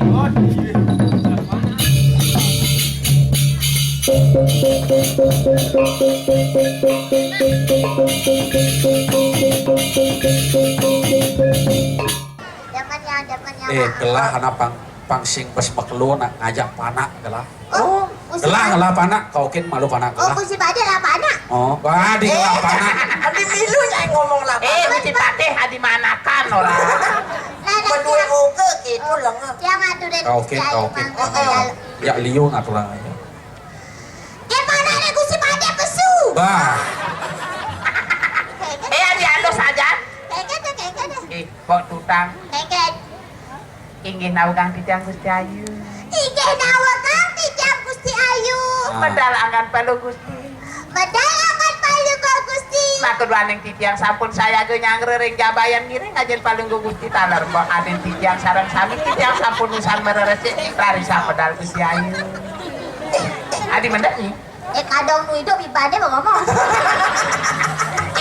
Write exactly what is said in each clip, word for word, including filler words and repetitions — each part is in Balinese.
Jangan yang, jangan yang. Eh, gelah anak pang, pang sing bes makelo nak ngajak panak gelah. Oh, gelah, gelah panak, kau kin malu panak gelah. Oh, Gusti Pade lah panak. Oh, wah, di gelah panak. Adi milu nyai ngomong lah. Eh, Gusti Pade adi manakan orang. Nah, nah, berdua tiang, oke gitu lah. Tiang aturan kau kin, kau kin. Ya liu ngaturan aja. Dia panak ni Gusti Pade pesu. Bah. Eh, adi alus aja. Keket, keket. Eh, kok tutang? Keket. Inggih nawegang titiang Gusti Ayu. Inggih nawegang titiang Gusti Ayu. Ah. Medal anggan palu Gusti. Medal anggan palu Gusti. Makuduaning titiang sampun sayaga nyanggra ring jabayan ngiring ajin palungguh Gusti taler mbok adin titiang sareng sami titiang sampun usan mareresik rarisang medal Gusti Ayu. Adi mendem nyi. Eh, kadang nu idup ibane mau ngomong.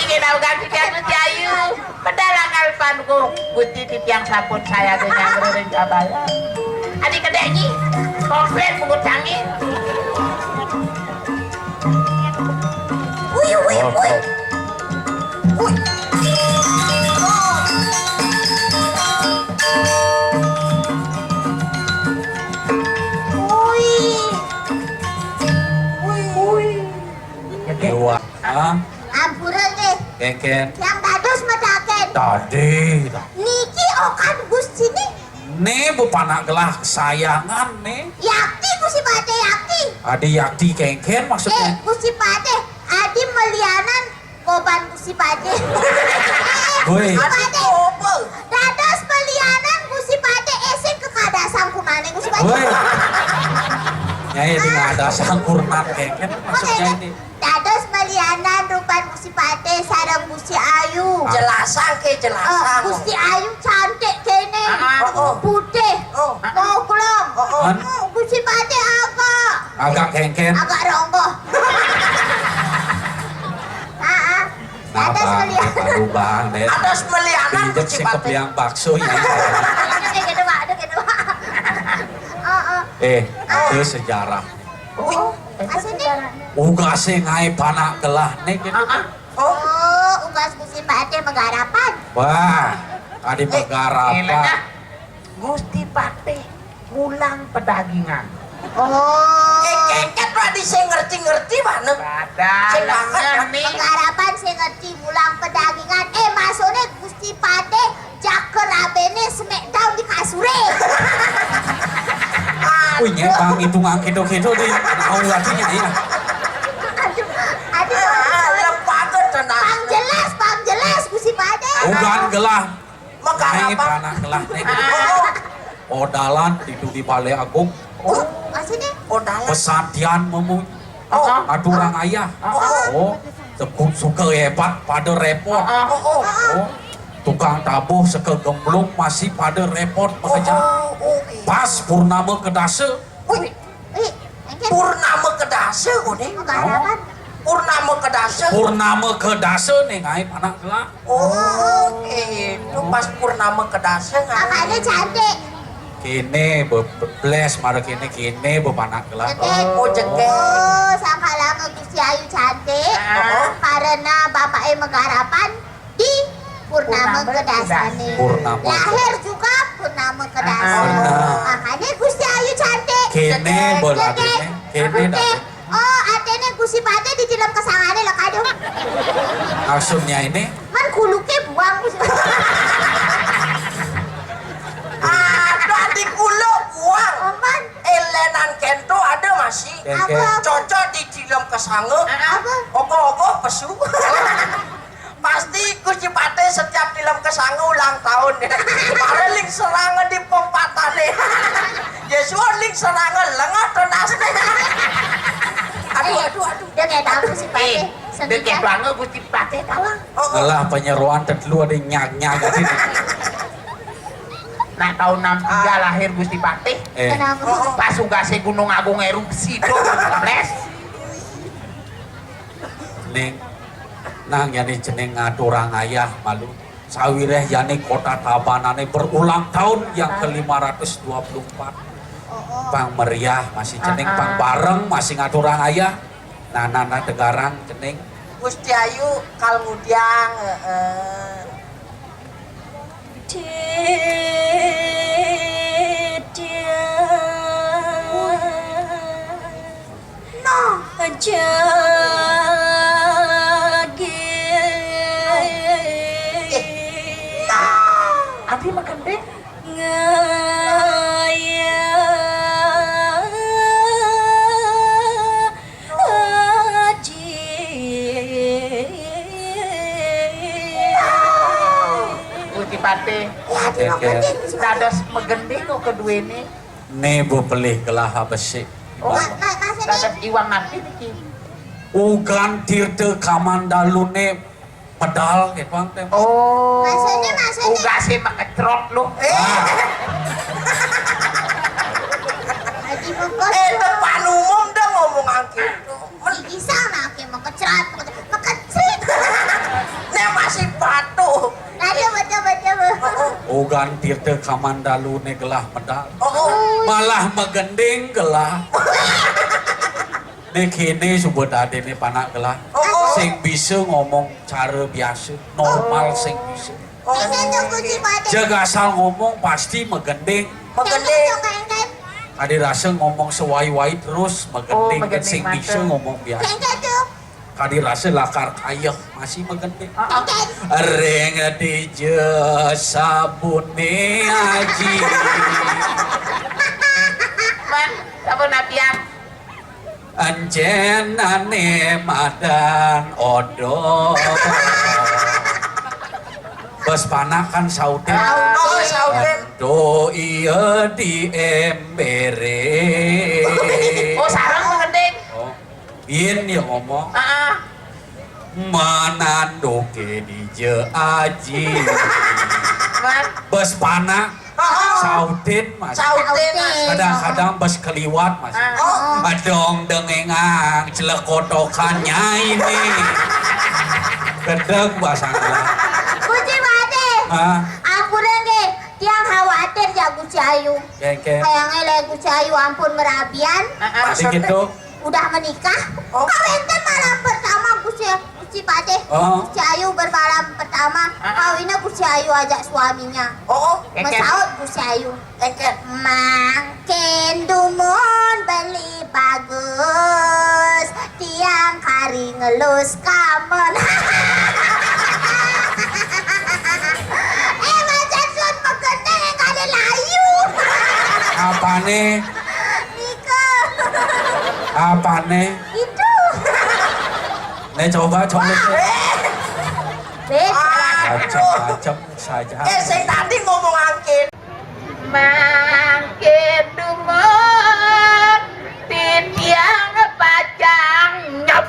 Inggih nawegang titiang Gusti Ayu. Pedal anggal panuku Gusti titiang sampun sayaga nyanggra ring kabaya. Adi kedek nyi. Komplain pungut canggih. Wih, wih, wih. Wih. Wih. Wih. Dua. Hah? Ampura nggih. Kengken. Tiang dados medaken. Tadi. Niki okan Gusti ni. Ni bu panak gelah kesayangan ni. Yakti Gusti Pade yakti. Adi yakti kengken maksudnya. Eh, Gusti Pade. Adi melianan goban Gusti Pade. Woi. Gusti Pade. Dados melianan Gusti Pade esing kekadasan kunane Gusti Pade. Woi. Nyai di ngadasan kurmat kengken maksudnya ini. Dados malianan rupan Gusti Pade sareng Gusti Ayu. Ah. Jelasang ke, jelasang. Eh, Gusti Ayu cantik kene. Ah, ah. Oh, oh. Putih. Oh. Moglong. Oh, oh. Oh, Gusti Pade agak. Agak kengken. Agak ronggoh. Ah, ah. Dados malianan. Aduh, Bang, deh. Dados malianan Gusti Pade. Kepiang bakso ya. Aduh, kayak gitu, Pak. Aduh, gitu, Pak. Oh, oh. Eh, itu sejarah. Oh. Asine? Ugase ngae panak gelah ning. Ah, ah. Oh, ugas Gusti Pade Megarapan. Wah, adi Megarapan. Gusti Pade mulang pedagingan. Oh. Eh, keket adi sing ngerti-ngerti mana? Sing banget. Megarapan sing ngerti mulang pedagingan. Eh, maksudnya Gusti Pade Jaka rabene smackdown di kasure. Wih, nyai bang hitungan kedo-kedo di. Tahu artinya ya. Aduh, aduh. Ah, lembaga tenang. Bang jelas, bang jelas, Gusti Pade. Bukan gelah. Megarapan. Panak gelah nih. Odalan itu di Balai Agung. Oh, masih deh. Odalan. Pesantian memunyi. Oh. Aturang ayah. Oh. Oh, tekun suka hebat pada repot. Oh, oh. Oh, tukang tabuh seka gemblung masih pada repot bekerja. Oh, oh, oh, iya. Pas purnama kedasa. Wih. Wih, engke. Purnama kedasa kok, Ding? Bukan harapan. Purnama kedasa. Purnama kedasa nih, ngai panak gelah. Oh, gitu. Pas purnama kedasa ngai. Makanya cantik. Kene be-, be-, bles mara kene, kene be panak gelah. Jegeg. Oh, jegeg. Oh, sangka lama Gusti Ayu cantik. Ah. Karena bapaknya Megarapan di purnama kedasane. Purnama. Lahir juga purnama kedasa. Ah. Benar. Makanya Gusti Ayu cantik. Kene jegeg, bola jegeg. Kene. Kene dah. Oh, artinya Gusti Pade di dalam kesangane lek aduh. Maksudnya ini? Man kuluke buang. Aduh, adi kula buang. Aman. Elenan kento ada masih. Keke. Apa? Cocok di dalam kesanga. Apa? Ogoh-ogoh pesu. Pasti Gusti Pade setiap film kesanga ulang tahun. Paling serang di pempatane. Yesus ling serang lengah tunas. Aduh, aduh, aduh. Dia kayak tahu Gusti Pade. Eh, dia kayak banget Gusti Pade kalah. Oh, oh. Alah, penyeruan tedlu ada nyak-nyak tadi. Nah, tahun enam tiga lahir Gusti Pade. Eh. Kenapa? Pas ugase Gunung Agung erupsi tuh, bles. Ning, nang yani jeneng ngaturang ayah malu. Sawiréh jani Kota Tabanané berulang tahun yang ke lima ratus dua puluh empat. Pang meriah masih cening, pang bareng masih ngaturang ayah. Nah, nana degarang cening. Gusti Ayu kal ngudiang, heeh. Nah. Nah. Abi makan deh. Gusti Patih. Wah, terima kasih. Dados magending kok keduéné. Né bepelih gelah besik. Oh, dados iwang napi niki? Ugan Tirta Kamandaluné medal gitu, Bang, téh. Oh. Maksudnya, maksudnya? Uga sih makecrot lu. Eh. Haji Bungkus. Eh, depan umum dah ngomong angkit. Bisa nak ke makecrot, makecrit. Né masih patuh. Aduh, betul, betul. Ugan Tirta Kamandaluné gelah medal. Oh. Malah magending gelah. Né kéné suba dadiné panak gelah. Oh. Sing bisa ngomong cara biasa, normal sing bisa. Oh. Kéngkén tuh, Gusti Patih. Jeg asal ngomong pasti magending. Magending. Kéngkén tuh, kéngkén. Kadi rasa ngomong sewai-wai terus magending, oh, magending sing bisa ngomong biasa. Kéngkén tuh. Kadi rasa lakar kayeh masih magending. Kéngkén. Ring dija sabuné aji. Bang, sabun apian. Encén ané madan odol. Bes panak kan sautin. Oh, sautin. Ento iya di emberé. Oh, sareng gending. Oh, biyen ya ngomong. Heeh. Mananduké dija aji. Bes panak. Sautin, Mas. Sautin, Mas. Kadang-kadang bes keliwat, Mas. Oh. Adong dengengang celekotokan nyai nih. Gedeg basangna. Gusti Patih. Hah? Ampun nggih, tiang khawatir ya Gusti Ayu. Kéngkén. Kayaknya lah Gusti Ayu ampun merabian. Heeh. Tadi gitu. Udah menikah? Oh. Kawin téh malam pertama Gusti, Gusti Patih. Oh. Gusti Ayu bermalam pertama. Ah. Kawinnya Gusti Ayu ajak suaminya. Oh, oh. Masaut Gusti Ayu. Kéngkén. Mangkin dumun beli bagus, tiang kari ngelus kamen. Eh, macan sun pegedé kali layu. Apané? Nika. Apané? Itu. Né coba, coba. Beda. Macam-macam saja. Eh, sing tadi ngomong angkin. Mangkin dumun titiang pacang nyep.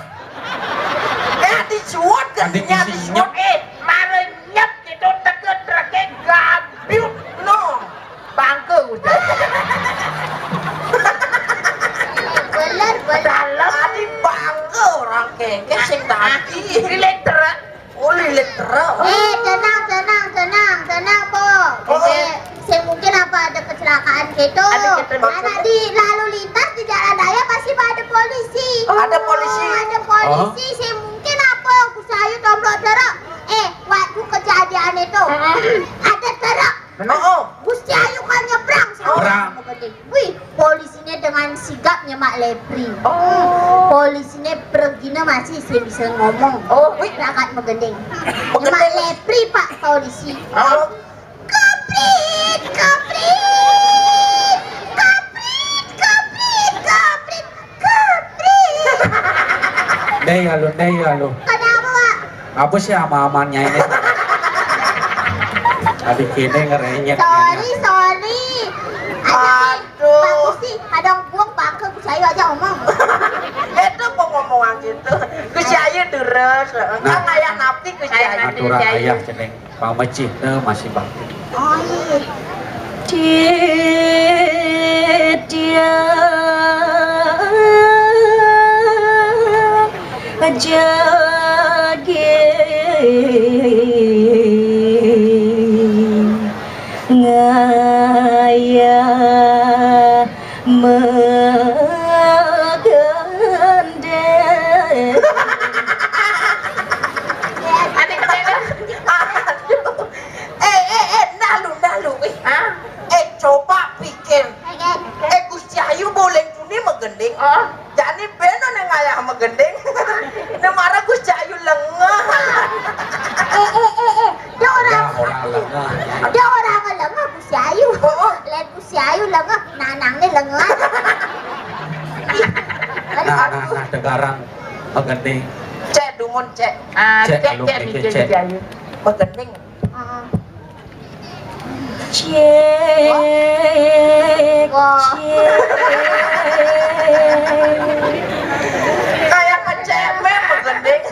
Eh, disuwut. Tadi kadinya disuwut. Eh, mara nyep gitu, teke treke gabiut. No. Bangke udah. Beler, beler. Dalem. Tadi bangke orang kengke sing tadi. Lilit trek. Oh, lilit terus. Eh, tenang, tenang, tenang, tenang, Po. Oh. Eh, sing mungkin apa ada kecelakaan gitu. Ada kecelakaan. Anak di lalu lintas di jalan raya pasti ada polisi. Oh. Ada polisi. Ada polisi, sing mungkin apa Gusti Ayu tomplok truk. Eh, waktu kejadian itu, ada truk. Bener. Oh, oh. Gusti Ayu kan nyebrang. Nyebrang. Wih, polisinya dengan sigapnya Mak Lepri. Oh. Polisinya pergina masih sih bisa ngomong. Oh, wih. Rakat megending. Megending. Mak Lepri, Pak Polisi. Oh. Kaprit, kaprit, kaprit, kaprit, kaprit, kaprit. Dai lalu, dai lalu. Kenapa, Pak? Apa sih ama-amanya ini? Tadi kini ngerenyet. Sorry, sorry. Aduh. Pak Gusti, kadang buang bangke Gusti Ayu aja ngomong. Itu pengomongan gitu. Gusti Ayu terus. Nah. Kan ayah napi Gusti Ayu. Aturan ayah ceneng pamecih, eh, masih bakti. Oh, iya. Dia jagi. Megendeng. Adik kecil. Eh, eh, eh, nah lu, nah lu. Ih, hah? Eh, coba pikir. Eh, Gusti Ayu boleh tuni megending. Oh. Jani beno neng ayah megending. Nah, marah Gusti Ayu lengah. Eh, eh, eh, eh. Dia orang, dia orang lengah. Dia orang lengah Gusti Ayu. Oh, oh. Lain Gusti Ayu lengah, nanang ni lengah. Nah, nah, nah, tegarang megending. Cek dumun, cek. Ah, cek, cek, alung cek, mikir, cek. Gusti Ayu. Megending. Heeh. Cek, wah, cek. Kayak kecemen, gending.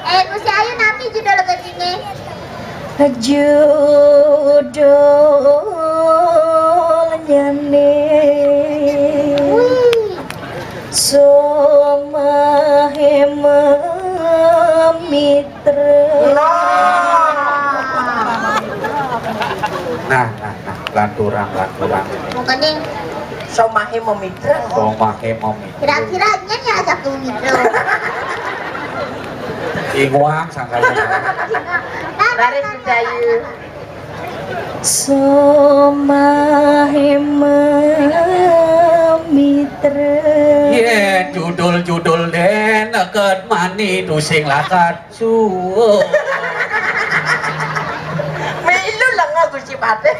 Eh, Gusti Ayu, nami judul gendingnya? Judulnya nih. Wih. Somahe Mamitra. Nah, nah, nah, lanturang, lanturang. Mungkin somahe Mamitra. Somahe Mamitra. Kira-kira nyen ya ajak Mamitra. Inguang sangkanya. Baris Dayu. Somahe Mamitra. Ye, judul-judul den neket mani tusing lakat suwun. Milu lenga Gusti Patih.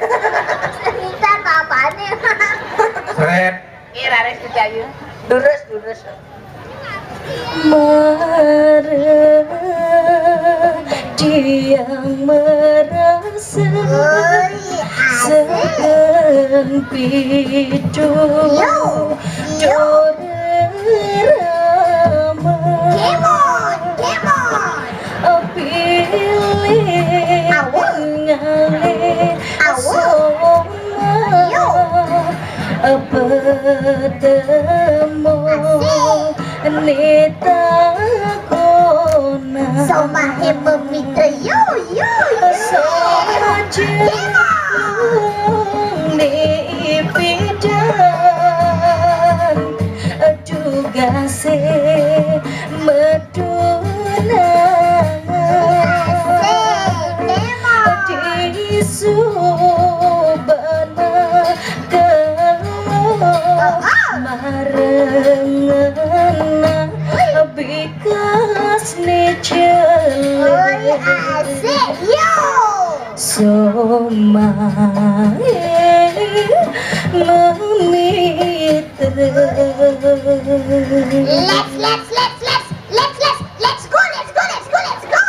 Senitan bapane. Sret. Oke, raris Gusti Ayu. Durus, durus. Marang tiang merasa. Oi, asik. Sempitu. Yo, yo. Dorama. Kemon, kemon. Pilih. Awo. Ngalih. Awo. Soma. Yo. Petemu. Asik. Nita kona. Somahe Mamitra, yo, yo, yo. Somaje. Kemon. Ni pidan. Tugase metunangan. Asik, kemon. Di subana kelo. Oh, oh. Marengan. Wih. Bikas ni jelek. Oi, asik, yo. Somahe Mamitra. Let's, let's, let's, let's, let's, let's, let's go, let's go, let's go, let's go.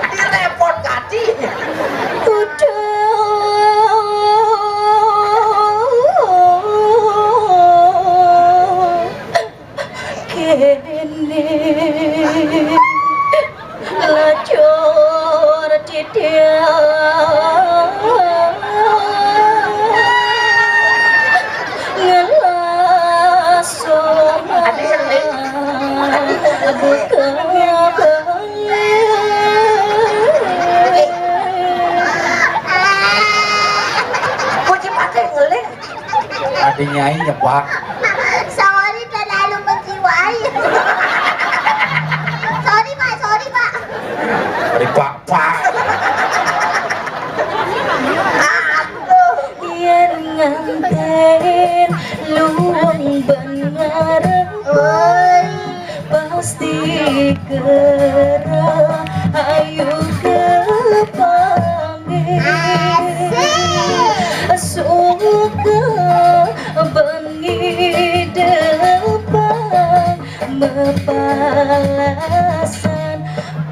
Ini repot kadi. Udah. Kene lacur titiang ngelas. Ada yang lain? Buka balik. Kok dipakai ngeling? Adi Nyai nyepak. Sorry, terlalu menjiwai. Sorry, Pak, sorry, Pak. Sorry, Pak, Pak. Yen nganten luwung ben ngarep. Oi. Pasti kera ayu kepanggih. Asik. Suka bengi depan mepalasan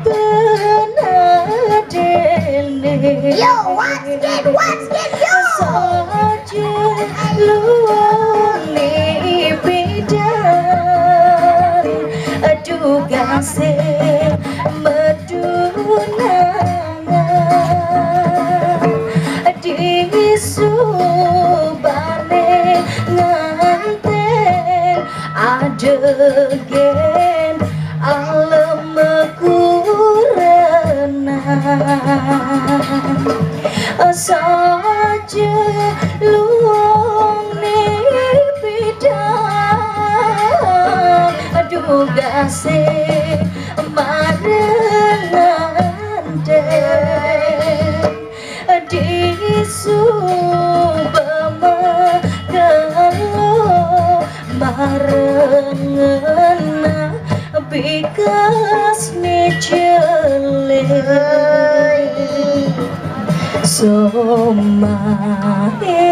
penadene. Yo, once again, once again, yo. Saja luni pidan, aduh gasing medunangan. Di subane nganten adegen alem kurenan. Saja luwung Omahe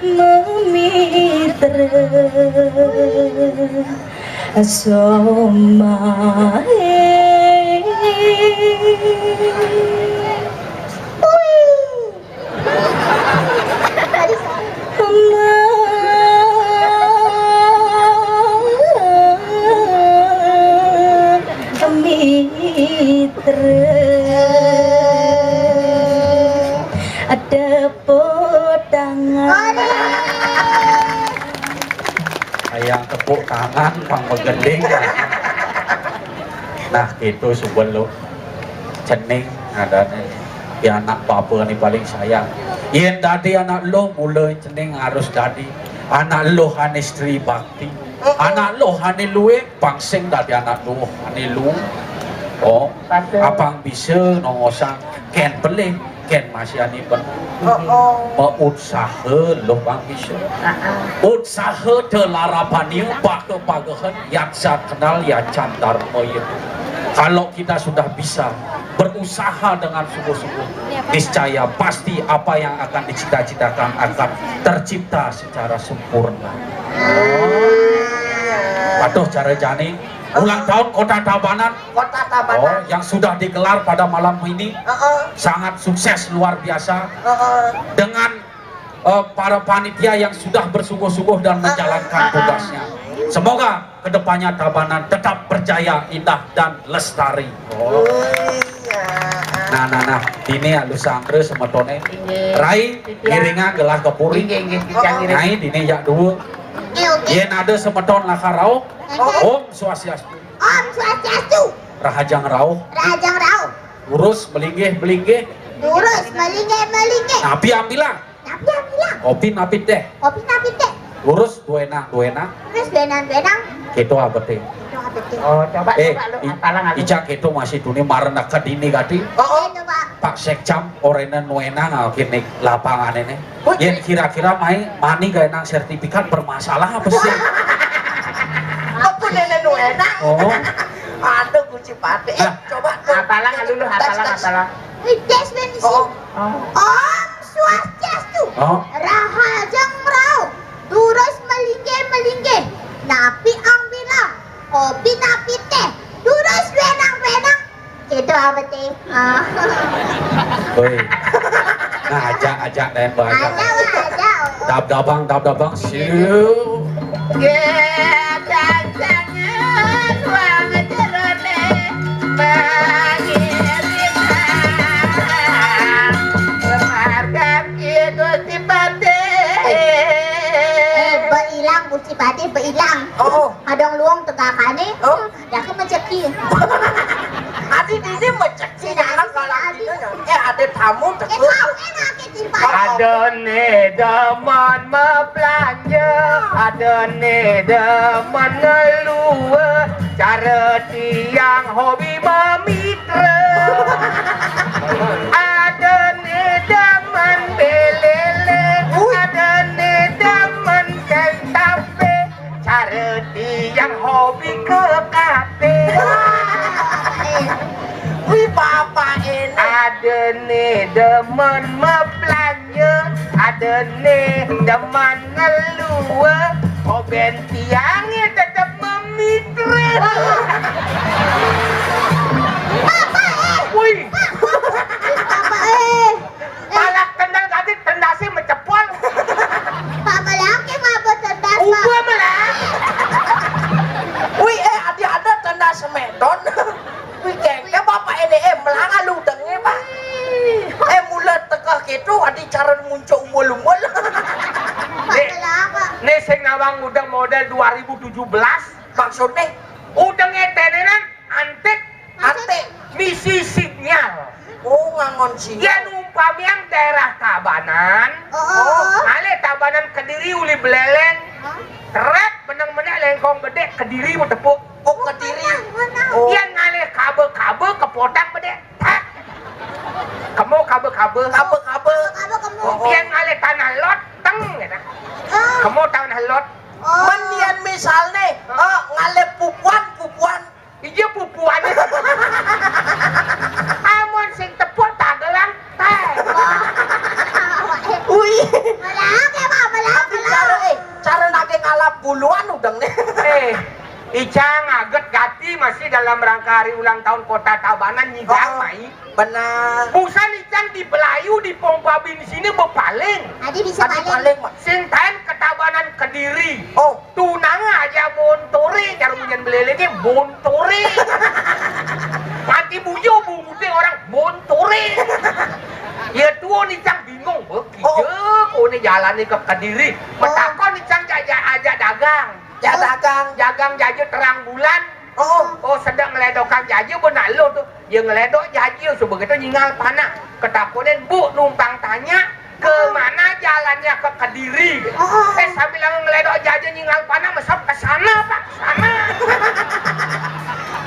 mamitra. Somahe. Ui. Mamitra. Ada Tepuk tangan. Hayang tepuk tangan, pang magending. Nah, gitu suba lu. Cening adané. Ya, anak bapa né paling sayang. Yén dadi anak lu, mula cening harus dadi. Anak lu ané istri bakti. Anak lu ané lué, pang sing dadi anak lu ané lu. Oh, apang bisa nongosang kén pelih, kén masih ani penuh. Mautsaha lu pang bisa. Utsaha telarapania, paga-pagahan, yatsa kenal, yacan darma itu. Kalau kita sudah bisa berusaha dengan sungguh-sungguh, niscaya pasti apa yang akan dicita-citakan akan tercipta secara sempurna. Patuh cara jani, ulang tahun Kota Tabanan. Kota Tabanan. Oh, yang sudah digelar pada malam ini. Heeh. Sangat sukses, luar biasa. Heeh. Dengan eh, para panitia yang sudah bersungguh-sungguh dan menjalankan tugasnya. Semoga kedepannya Tabanan tetap berjaya, indah, dan lestari. Oh. Nah, nah, nah, dini alus sanggra semetoné. Inggih. Rai, ngiringa gelah ke puri. Inggih, inggih, titiang ngiring. Nyai, dini yak dua. Oke, oke. Yén ada semeton lakar rauh. Oke. Om Swastiastu. Om Swastiastu. Rahajeng rauh. Rahajeng rauh. Lurus melinggih-melinggih. Lurus melinggih-melinggih. Napi ambilang? Napi ambilang? Kopi napi téh? Kopi napi téh? Lurus duénang-duénang. Lurus duénang-duénang. Kéto abeté. Kéto abeté. Oh, coba, eh, coba lu apalang, alu. Ica kéto masih tuni marana ka dini gati. Oh, oh. Coba. Pak Sekcam, oréna nuénang, ah, kéné lapangané né. Yén kira-kira mai mani gaénang sertifikat bermasalah apa sih? Apa néné nuénang? Oh. Aduh, Guci Patih. Nah. Coba tuh. Apalang, alu, lu, apalang, apalang. Wih, des, ben, isi. Oh. Oh. Om Swastiastu. Oh. Rahajeng rauh. Durus melinggih-melinggih. Napi ambilang? Kopi napi téh? Durus wenang-wenang. Gitu apa téh? Oh. Woi. Nah, ajak, ajak, dan bahasa. Ajak, ajak. Dab-dabang, dab-dabang. Siu. Nggih, janjangan wong jerone pangiringan. Kemargan ki Gusti Patih. Eh, eh, beilang, Gusti Patih, beilang. Oh. Kadang luang tegakane. Oh. Ya, aku menceki. Adi dini menceki. Sini, anak sini, kalau adi. Gitu ya. Eh, ada tamu, eh, tegur. Tahu, eh, makin Adone demen meblanja, adone demen ngelua, cara tiang hobi memitra. Adone demen belele, adone demen kentape, cara tiang hobi ke kafe. Wih, bapak ini. Adone demen meblanja. Adene demen ngelua, oben tiange tetep memitra. Bapak, eh. Wih. Bapak, eh. Malah tendang tadi tendasnya mecepol. Pak, malah ke mabuk tendas, Pak. Ubah malah. Wih, eh, adi ada tendas semedon. Wih, kengke bapak ini, eh, melanga lu denge, Pak. Eh, mula teka keto, adi cara muncul umbul-umbul. Nih, nih sing nawang udeng model dua ribu tujuh belas. Maksudnya? Udenge tenenan antik. Antik. Misi sinyal. Oh, ngangon sinyal. Yen umpamiang daerah Tabanan, oh, ngalih Tabanan Kediri uli Beleleng, trek beneng menek lengkong bedek Kediri mau tepuk. Oh, Kediri. Oh. Yen ngalih kabe-kabe kepotang bedek. Tak. Kemo kabe-kabe. Kabe-kabe. Kabe-kabe. Oh, oh. Yen ngalih Tanah Lot, teng, gitu. Oh. Kemo Tanah Lot. Oh. Men yen misalne, oh, ngalih pupuan, pupuan. Iya, pupuane. Amun sing tepuk tagelang, teh. Puluhan udeng nih. Eh, Icang aget gati masih dalam rangka hari ulang tahun Kota Tabanan nyigang. Oh, mai. Benar. Busan Icang di Belayu, di pompa bensin ini bepaling. Adi bisa. Adi paling. Paling, Mak. Sing taén ke Tabanan Kediri. Oh. Tunang aja bontore, cara munyian belelege bontore. Mati bujo bunguté orang bontore. Ya tuh Icang bingung. Oh, oh. Iya, kone jalannya ke Kediri. Oh. Metakon Icang aja, aja dagang. Ya, dagang. Jagang jaje terang bulan. Oh. Oh, sedang ngeledokan jaje benar lo tuh. Ya ngeledok jaje, subegitu nyingal panak. Ketakonin, "Bu, numpang tanya, ke mana jalannya ke Kediri?" Oh. Eh, sambil ngeledok jaje nyingal panak, mesot ke sana, Pak, ke sana.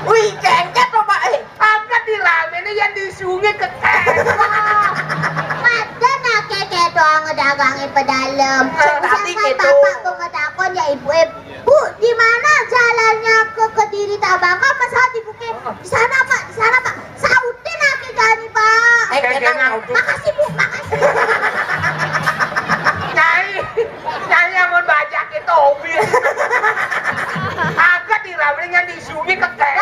Wih, kengket lo, Pak, eh. Apa di rame nih yang di sungai ke. Wah, ada nake kayak doang dagangnya pedalem. Eh, tadi siapa gitu. Bapak pengetakon ya ibu, eh, "Bu, di mana jalannya ke Kediri Tabangka?" Pesawat dibuka. "Di sana, Pak, di sana, Pak." Sautin lagi gani, Pak. Eh, kenang. Makasih, Bu, makasih. Nyai, nyai amun bajak itu hobi. Agak diramlingan di sungai kekeh.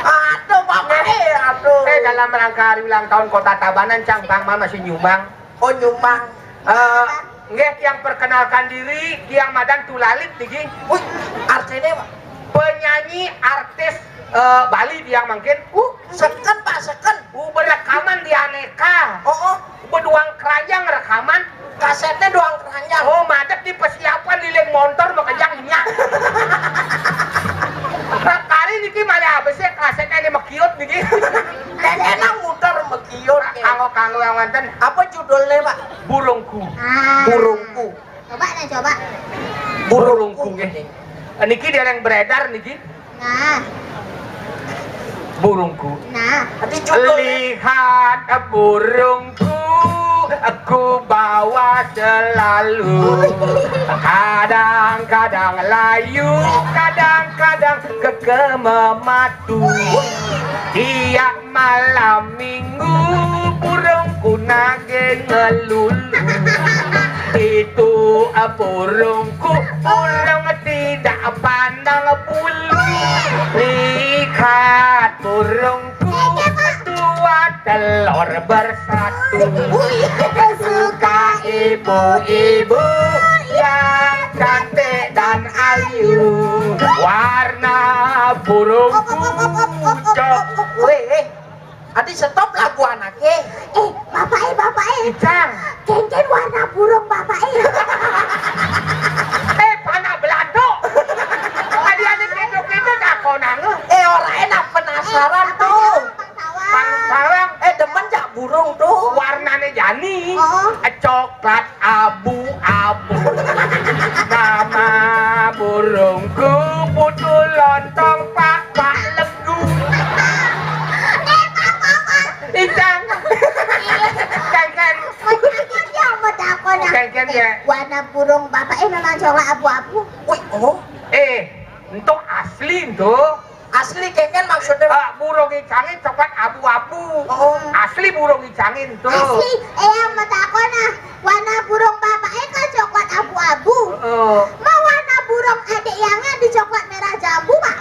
Aduh, Bapak, eh, aduh. Eh, dalam rangka hari ulang tahun Kota Tabanan, Cang, Bang Mal masih nyumbang. Oh, nyumbang. Eh, nggih, tiang perkenalkan diri, tiang madan Tulalit niki. Wih, artinya, Pak? Penyanyi artis, eh, Bali tiang mangkin. Uh, seken, Pak, seken. Uh, berekaman di Aneka. Oh, oh. Beduang keranjang rekaman. Kasetnya doang keranjang. Oh, madep di persiapan liling montor makejang nyak. Kari niki malah apa sih kasetnya ini mekiut niki? Dan enak muter mekiut. Kanggo-kanggo yang wonten. Apa judulnya, Pak? Burungku. Ah. Burungku. Coba nih, coba. Burungku, nggih. Niki dia yang beredar niki. Nah. Burungku. Nah. Tapi judulnya. Lihat burungku, aku bawa selalu. Kadang-kadang layu, kadang-kadang keke mematu. Tiap malam minggu burungku nage ngelulu. Itu, eh, burungku, burung tidak pandang bulu. Lihat burungku, dua telur bersatu. Suka ibu-ibu yang cantik dan ayu. Warna burungku cok. Weh, eh. Adi stop lagu anaknya. Eh, Bapak, eh, Bapak, eh. Icang. Kengken warna burung Bapak, eh. Eh, panak belado. Adi anak kedo-kedo takonang. Eh, orang enak penasaran tuh. Bang Sawang. Bang Sawang. Eh, demen jak burung tuh. Warnanya jani. Oh. Eh, coklat abu-abu. Nama burungku putu lontong, Pak, Pak Legu. Eh, Pak, Pak, Pak. Icang. Kengken. Metakon ya, metakon ya. Kengken ya. Eh, warna burung Bapak, eh, memang coklat abu-abu. Wih, oh. Eh, ento asli ento. Asli kengken maksudnya? Eh, burung Icangin coklat abu-abu. Oh. Asli burung Icangin tuh. Asli, eh, yang metakon ah. Warna burung Bapak, eh, kan coklat abu-abu. Oh. Mau warna burung adik yang di coklat merah jambu, Pak.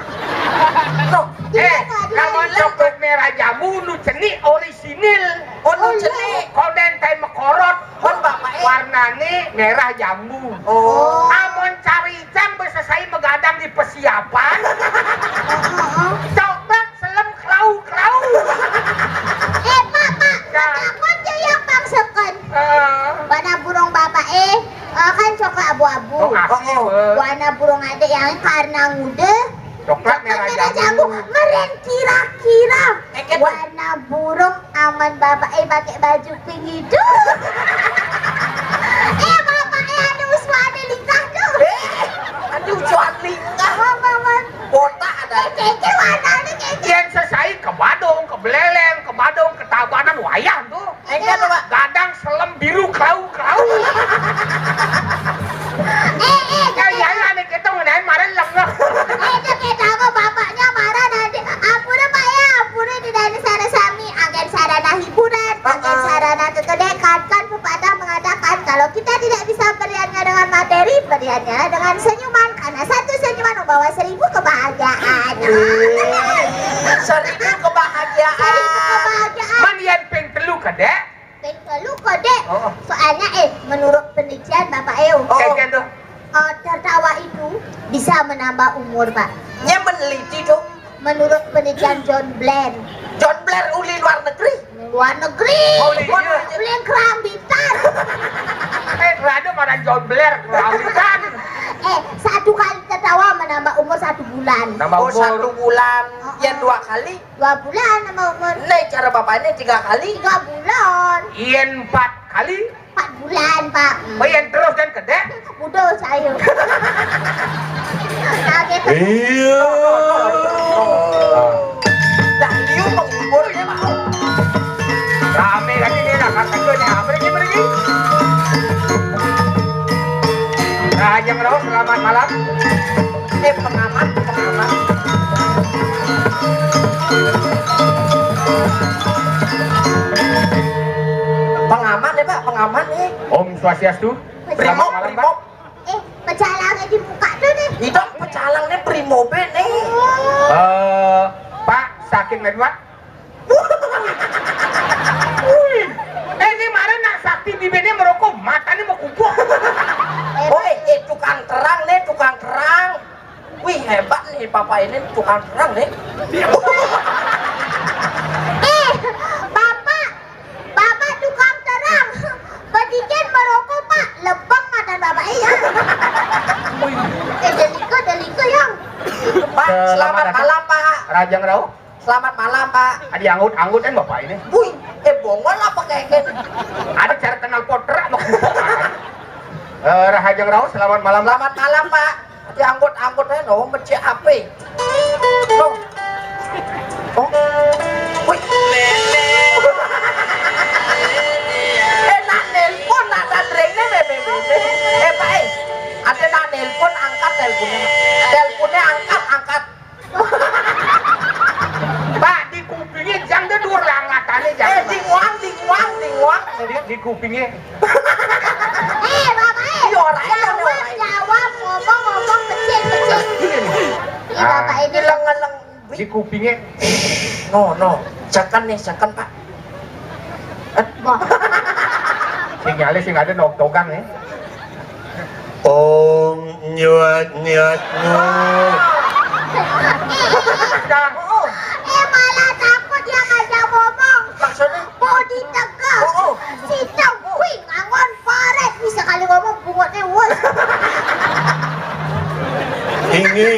Loh, eh, lamun coklat merah jambu nu cenik orisinil. Oh, nu cenik. Konden tai mekorot. Kon Bapak, eh. Warnane merah jambu. Oh. Amun cari Icang besesai megadang di persiapan. Heeh. Coklat selem kelau-kelau. Eh, Pak, Pak, ya. Takut ya yang pangseken. Heeh. Warna burung Bapak, eh, eh, kan coklat abu-abu. Oh, asli, oh. Warna burung adik yang karena nguda. Coklat merah jambu. Meren kira-kira. Warna burung aman Bapak, eh, pakai baju pink itu. Eh, Bapak, eh, ada uswade lingkah tuh. Eh, ada uswade lingkah. Aman, aman. Botak ada. Eh, keke warnanya keke. Yang sesai ke Badung, ke Beleleng, ke Badung, ke Tabanan, wayah tuh. Enggak tuh, Pak. Gadang selem biru kelau-kelau. Eh, eh, ya, ya, ya, nih kita ngenain marah lengah. Eh, itu kita mah bapaknya marah nanti. Ampun, Pak, ya, ampun, tidak ada sarana sami, agen sarana hiburan, agen sarana kekedekan, kan pepatah mengatakan kalau kita tidak bisa berian Dengan materi, berdiamnya dengan senyuman, karena satu senyuman membawa seribu kebahagiaan. Seribu kebahagiaan. Seribu kebahagiaan. Man, yang ping telu kedek. Ping telu kedek. Oh. Soalnya, eh, menurut penelitian Bapak Eo, oh, kayak gitu, eh, tertawa itu bisa menambah umur, Pak. Nya meneliti dong. Menurut penelitian John Blair. John Blair uli luar negeri. Luar negeri. Oh, uli, iya. Uli kerambitan. Eh, rada marang John Blair kerambitan. Eh, satu kali tertawa menambah umur satu bulan. Nambah umur. Oh, satu bulan. Heeh. Yang dua kali? Dua bulan nambah umur. Nih, cara bapaknya tiga kali. Tiga bulan. Yang empat kali? Empat bulan, Pak. Oh, yang terus kan kedek? Udah, saya. Nah, gitu. Iya. Dah, liu menghibur dia, Pak. Rame kan ini, nak kata gue nih, apa lagi, apa lagi? Nah, yang rawat, selamat malam. Eh, pengaman, pengaman. Pengaman ya, Pak, pengaman nih. Om Swastiastu. Brimob, selamat malam, Pak. Brimob. Eh, pecalangnya dibuka tuh nih. Itu pecalangnya Brimob nih. Eh, Pak, sakit nggak, Pak? Wih, eh, ini kemarin nak sakti bibirnya merokok, matanya mau kumpul. Woi, eh, tukang terang nih, tukang terang. Wih, hebat nih, Bapak ini tukang terang nih. Eh, Bapak, Bapak tukang terang. Bedikin merokok, Pak. Lebeng mata Bapak, iya. Eh, deliko, deliko, yang. Pak, selamat malam, Pak. Rajang Rauh. Selamat malam, Pak. Ada anggut-anggut kan Bapak ini? Wih, eh, bongol apa kayak gini? Ada cara kenal potrak mau kumpul. Eh, Rahajeng Rauh, selamat malam. Selamat malam, Pak. Ada anggut-anggut aja, no, mecek apa? No. Oh. Wih. Eh, nak nelpon, nak tandring nih, be, be, be, be. Eh, Pak, eh. Ada nak nelpon, angkat nelponnya. Nelponnya angkat, angkat. Pak, di kupingnya jang deh dua langatane jang. Eh, di nguang, di nguang, di nguang. Di, di kupingnya. Eh, Bapak, eh. Iya, orang ini, jawab, orang ini. Jawab, ngomong, ngomong, kecil, kecil. Iya, ah, Bapak ini. Ngeleng, ngeleng. Di kupingnya. No, no. Second nih, second, Pak. Wah. Sinyalnya sing ada nok togang ya. Ong nyuat nyuat nyuat. Eh, malah takut dia ngajak ngomong. Maksudnya? Mau ditegak. Oh, oh. Sidang, wih, ngangon paret. Bisa kali ngomong bungotnya, woi. Ini.